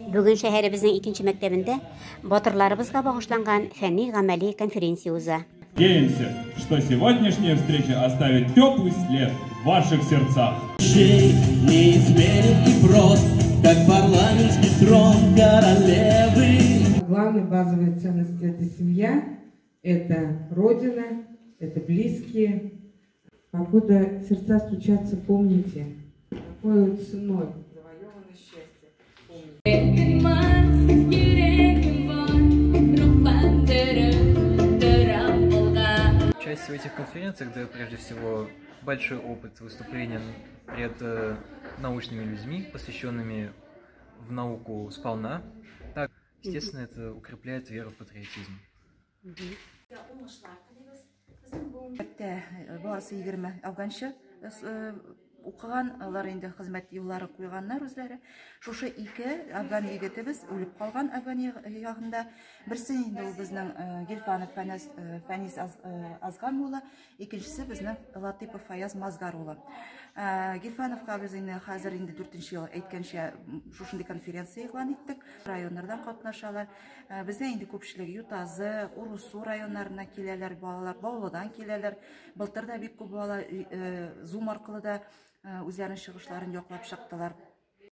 Бүген шәһәребезнең икенче мәктәбендә батырларыбызга багышланган фәнни-гамәли конференция уза. Надеемся, что сегодняшняя встреча оставит теплый след в ваших сердцах. Неизменен и прост, как парламентский трон королевы. Главная базовая ценность – это семья, это Родина, это близкие. Покуда сердца стучатся, помните, какой ценой завоевано счастье. Тынмас йөрәгем бар, рухландырып торам алга. Участие в этих конференциях дает прежде всего большой опыт выступления пред научными людьми, посвященными в науку сполна. Так, естественно, это укрепляет веру в патриотизм. Уңышлар телибез. Безнең бу Мәктәптә барысы 20 афганчы укыган, алар инде хезмәт юллары куйганнар үзләре. Шушы ике афган егетебез үлеп калган афган ягында. Берсе инде ул безнең Гильфанов Фәнис Азган улы, икенчесе безнең Латыпов Фаяз Мазгар улы. Гильфановка без инде хәзер инде 4 ел әйткәнчә шушындый конференция игълан иттек. Районнардан катнашалар. Бездә инде күпчелек Ютазы, Урусу районнарына киләләр балалар, Баулыдан киләләр. Былтыр да бик күп бала Zoom аркылы да үзләренең чыгышларын яклап чыктылар.